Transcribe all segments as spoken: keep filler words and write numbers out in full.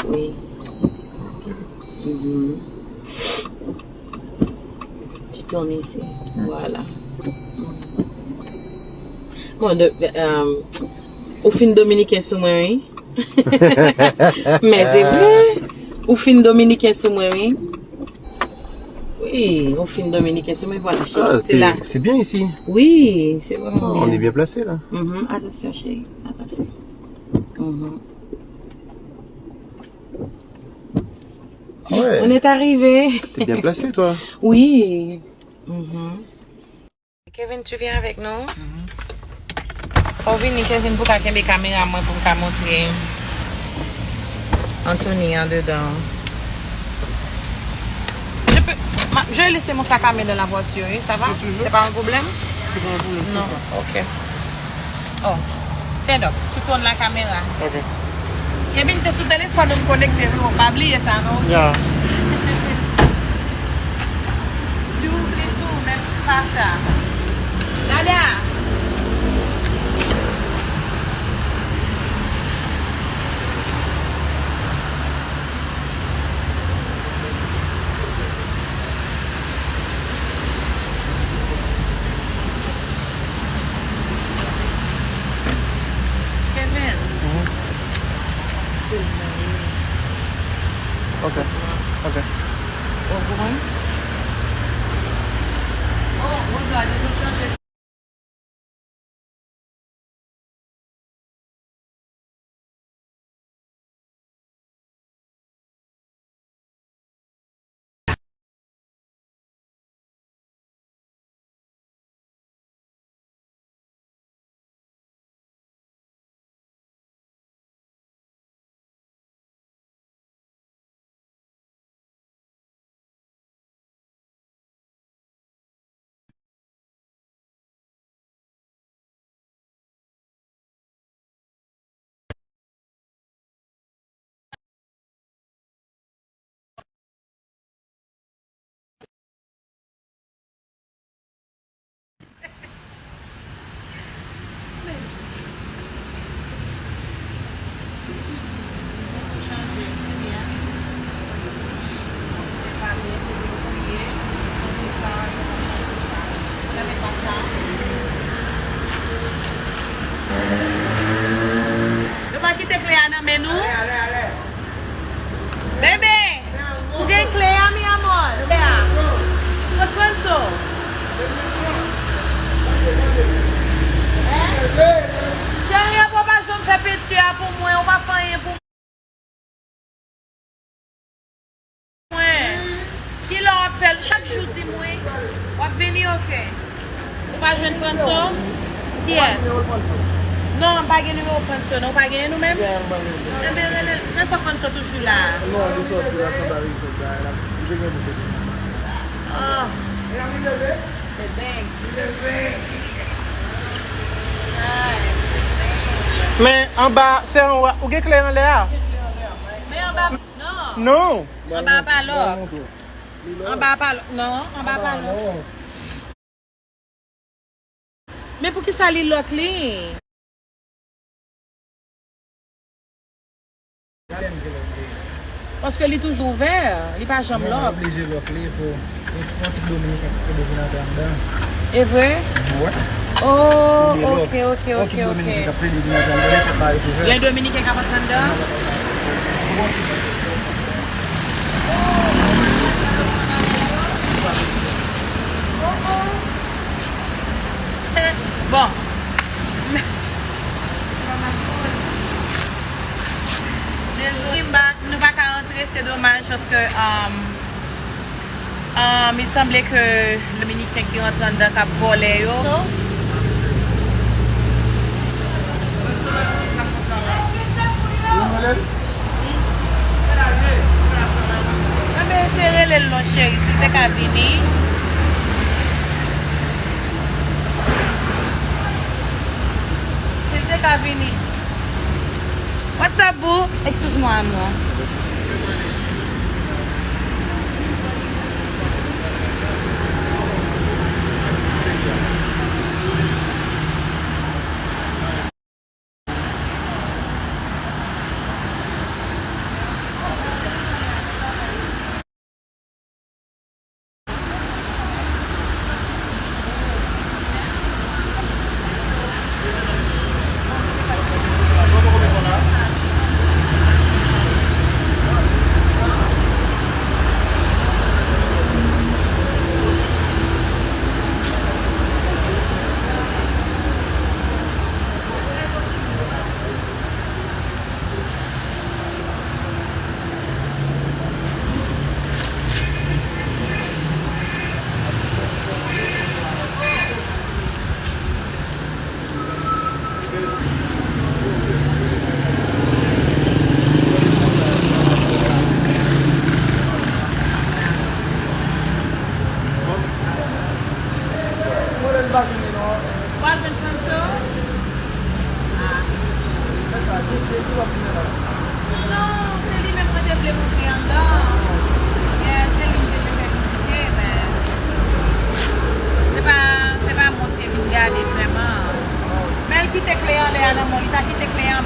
Wi. Mhm. Tu tournes ici. Voilà. Bon, de, euh, ou fin dominiken sou mwen, wi. Men se vre. Ou fin dominiken sou mwen, wi. Wi, ou fin dominiken sou mwen, voilà, chérie. Ah, c'est là. C'est bien ici. Oui, c'est vraiment bien. On est bien placé là. Mhm, attention, chérie. Attention. Mhm. Ouais. On est arrivé. T'es bien placé, toi. Oui. Mhm. Kevin, tu viens avec nous? Fò w vini, Kevin, pou w ka kenbe kamera mwen, pou m ka montre Anthony andedan. Je peux, ma- je vais laisser mon sac à main dans la voiture, oui, ça va? Si tu veux. C'est pas un problème? C'est pas un problème, non, c'est pas. Ok. Oh, tiens donc, tu tournes la caméra. Ok. Kevin, se sou telefòn nou konekte, wi, pa bliye sa, non? Ya. Si w vle tou, men pa sa. Dada! Kevin. Mhm. Ok, ok. Ou konprann? Oh, bonjou, Adi, nou chanje. Nou pa kite kle a nan men nou. Bebe, ou gen kle a, mi amor? Kle a. Kot Franso? Cheri, ou pa janm fè penti a pou mwen, ou pa fè anyen pou mwen. Kilè w ap fè l? Chak jou di m wi. W ap vini, oke. Ou pa jwenn Franso? Kiyès? Non, m pa gen nimewo Franso, non. Ou pa genyen nou menm? Enben, rele l. Men fò Franso toujou la. Oh. Se bèk. Men anba, se anwa, ou gen kle anlè a? Men anba, non. Non. Anba pa lòk. Anba pa lòk. Non, anba pa lòk. Men poukisa li lòk li? Paske li toujou ouvè, li pa janm lòk. Non, oblije lòk li pou yon ti dominiken k ap plede vin antre anndan. E vre? Wi. Oh, oke, oke, oke, oke. Yon ti dominiken k ap plede vin antre anndan, li fòk bagay ouvè. Gen dominiken k ap antre anndan? Bon. Dezole, m pa, nou pa ka rantre, se domaj, paske, um, um, il semble ke Dominiken ki rantre anndan k ap vòlè yo. Enben, se rele l non, cheri, si l te ka vini. Si l te ka vini. What's up, boo? Excuse-moi, amour.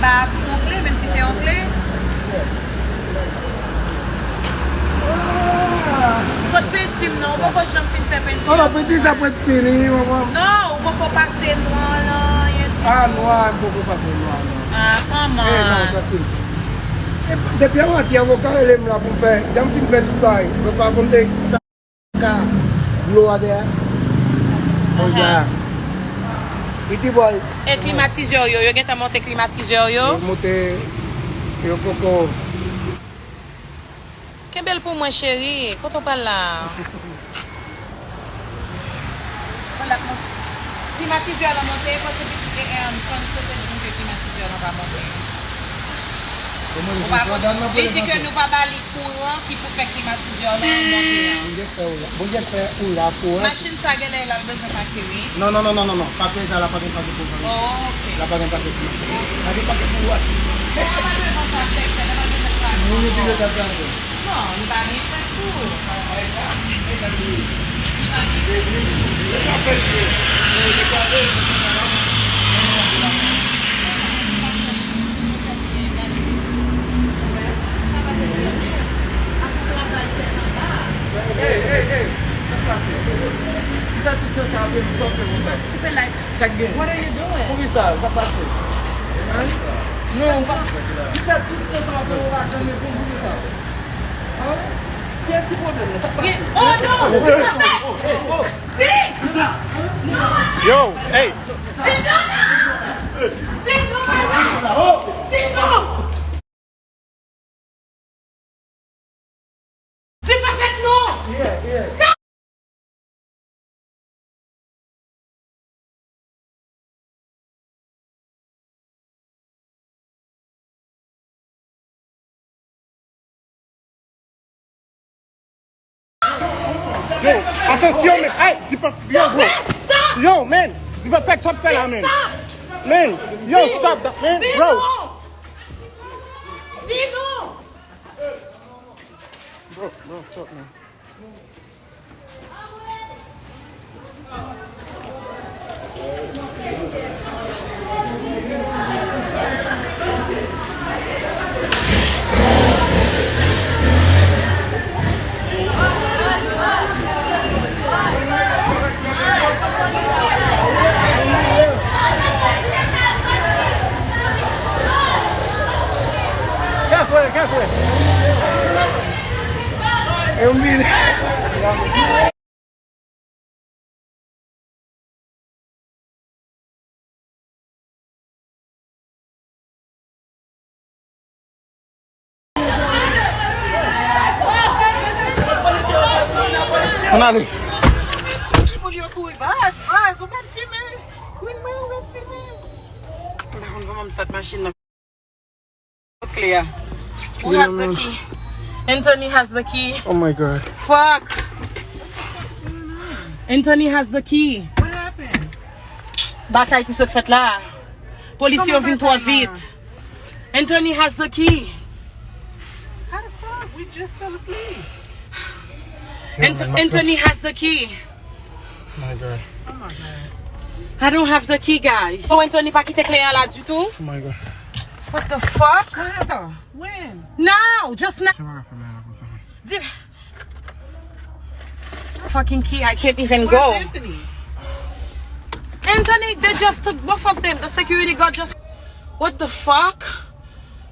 Ba tout yon kle, menm si se yon kle. Kot penti m nan, ou poko janm fin fè penti an. Non, non, penti sa pwet fini, manman. Non, ou poko pase nwa an nan, anyen ditou. Ah, nwa, m poko pase nwa an nan. Ah, kòman? Eh, non, trankil. E, depi avantyè, ou ka rele m la pou m fè, jan m fin fè tout bagay. Mwen pa konn te sa. Ka dlo a dèyè. Bon, ja. Pretty boy. E klimatizè yo, yo gentan monte klimatizè yo? Yo monte, yo poko. Kenbe l pou mwen, cheri. Kote w pral la? Bon, l ap monte. Klimatizè lan monte, paske pitit, e, e, Fanny sot di m ke klimatizè lan pa monte. Ou pa konn, li di ke nou pa ba li kouran ki pou fè klimatizè lan monte an. Bondye fè ou la, Bondye fè ou la kouran. Machin sa genlè l al bezwen pake, wi. Non, non, non, non, non, non. Pake sa la pa gen pake pou Fanny. Oh, ok. La pa gen pake pou machin. La gen pake pou ou. Fè a pa bezwen sa, fè, fè, la pa bezwen sa. Moun itilize sa. Non, li pa gen fèt tou. Li pa gen fèt tou. Hey, hey, hey, sa k pase? Ki sa tout tan sa ap sòt konsa? What are you doing? Poukisa? Sa k pase? Hein? Non, pa, ki sa tout tan sa ap fè ou pa janm reponn poukisa? Kiyès ki pwoblèm nan? Sa k pase? Oh, non! Yo, hey! Di pa fèt non! Yo, atansyon, men, ay, di pa, yo, bro. Yo, man, di pa fèt sa w ap fè la, man. Man, yo, stop that, man, bro. Di non! Bro, bro, stop, man. Kafwe, kafwe. E yon minit. Ann ale. Ki pou yo kouri? Baz, baz, ou mèt fimen. Queen mwen, ou mèt fimen. M pa konn kòman m sot machin nan. Clear. Who has the key? Anthony has the key. Oh my God. Fuck. Anthony has the key. What happened? Batay ki sot fèt la. Polisye yo vin twò vit. Anthony has the key. How the fuck? We just fell asleep. Anthony has the key. My God. Oh my God. I don't have the key, guys. So Anthony pa kite kle an la ditou? Oh my God. What the fuck? When? Now, just now. Di- Fucking key, I can't even go. Anthony? Anthony, they just took both of them. The security guard just. What the fuck?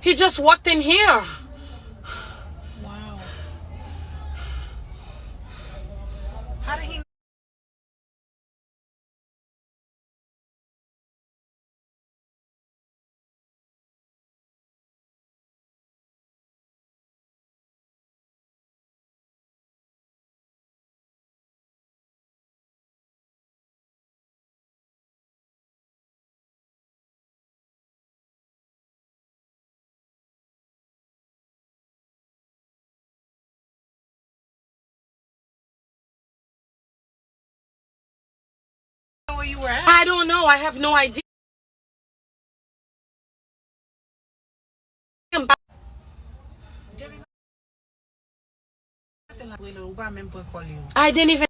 He just walked in here. Wow. How did he Where you were at? I don't know. I have no idea. I didn't even.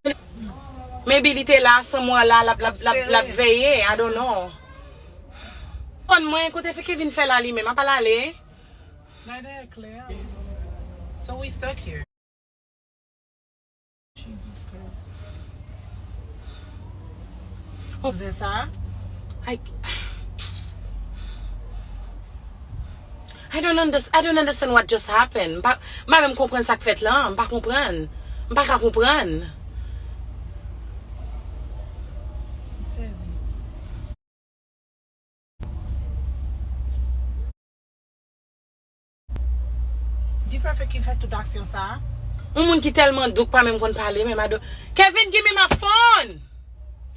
Maybe li te la, somewhere la, l ap, l ap, l ap, l ap veye. I don't know. Konn mwen, kote fè Kevin fè la li menm, apa l ale? Nada é Claire. So we stuck here. Jesus Christ. Kouzen sa? I, I don't understand, I don't understand what just happened. M pa, m pa menm konprann sa k fèt la. M pa konprann. M pa ka konprann. M sezi. Di Perfect ki fè tout aksyon sa a. Yon moun ki tèlman dou k pa menm konn pale, men mado. Kevin, give me my phone!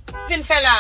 Kevin fè la.